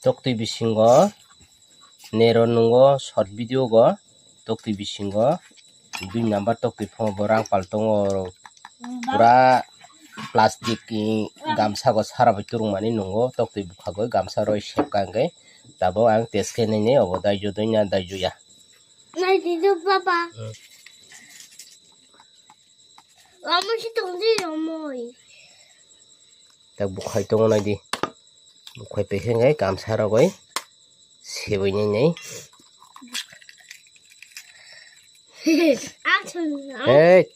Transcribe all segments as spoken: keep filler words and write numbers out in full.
Toktwi bisingo nero nungo short video go, toktwi bisingo dui number toktwi phungo bo rang pal tongo, pura plastic ni gamsa go sara bai turung mani nungo, toktwi bwkha go gamsa roi sep ka hwnkhe tabuk ang test khe nini obo daijo dui na daijo ya. Nai di do baba. Hmm. Omo si tong di omo. Tak bukhai tongo nai di. Bukhai pekhe ngai kamsa rogoi. Sebai nai nai. Action. Hey.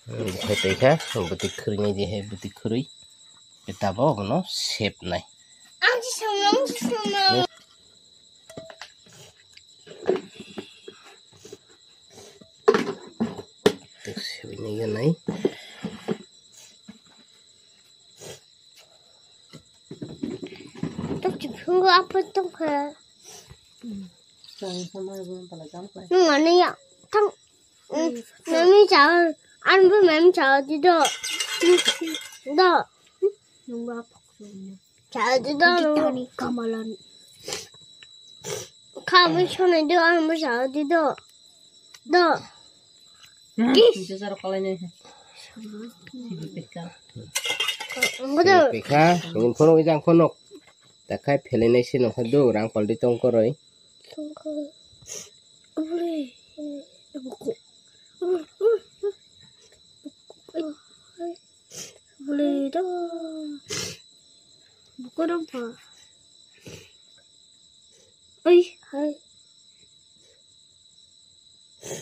Bukhai pekha, buti khurui nai di hai, buti khurui. Tabo bono sep nai. Ang si songno, ang si songno. Tek sibini ganai. Tok chipsungo apa tongkha? Nung ani ya tang. Mami chao, an bo mami chao di do. Do. Nung ba phok so. Chao di do. Kitani kamalan. Kha bo sonai do, an bo chao di do. Do. Kis. Jujaro kalai nai. Ang bo do. Pekha, nung phone ijang phone. Takhai phelenai se nokha do, rang paldi tongkoroi. Tongkha. Ule. Ule da. Buko dong pa. Ai, hai.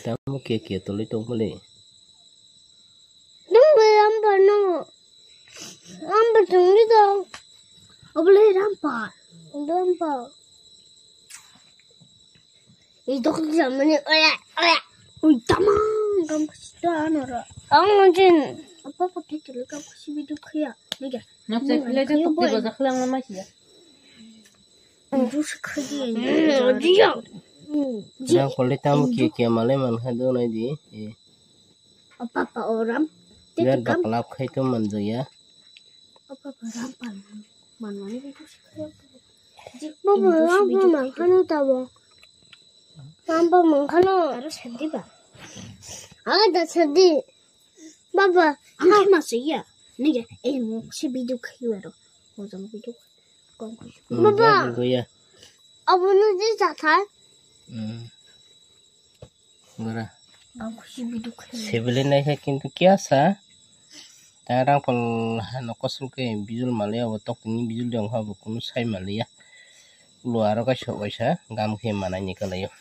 Tamo ke ke toloi tongmole. Dong be rampa no. Rampa tongli dong. Obole rampa. Rampa. Idok jamani oya oya. Ui tamang kam kasta anora. Ang jin. Apa apa titul kam kasi bidu khaya. Niga. Noksa khilai de tokti baja khilai ma masiya. Ang jus khadi. Dia. Jang kole tamu kia kia male man kha do nai di. Apa apa oram. Biar baklap khai to man jaya. Apa apa rampa. Manmani bidu khaya. Baba rampa man khano tabo. Rampa man khano. Aro sadi ba. Aga da sadi. Baba, ang khe ma sui ya. Nige, eh, mo se video khai waro. Mo jang video. Kong khai. Baba. Goya. Abo no je jathai. Hmm. Gora. Ang khusi video khai. Sebele nai kha kintu kya sa? Ta rang pal ha no kosol ke bijul male abo tok ni bijul dong ha bo kunu sai male ya. Ulo aro kaisa kaisa gam khe manai ni kalayo.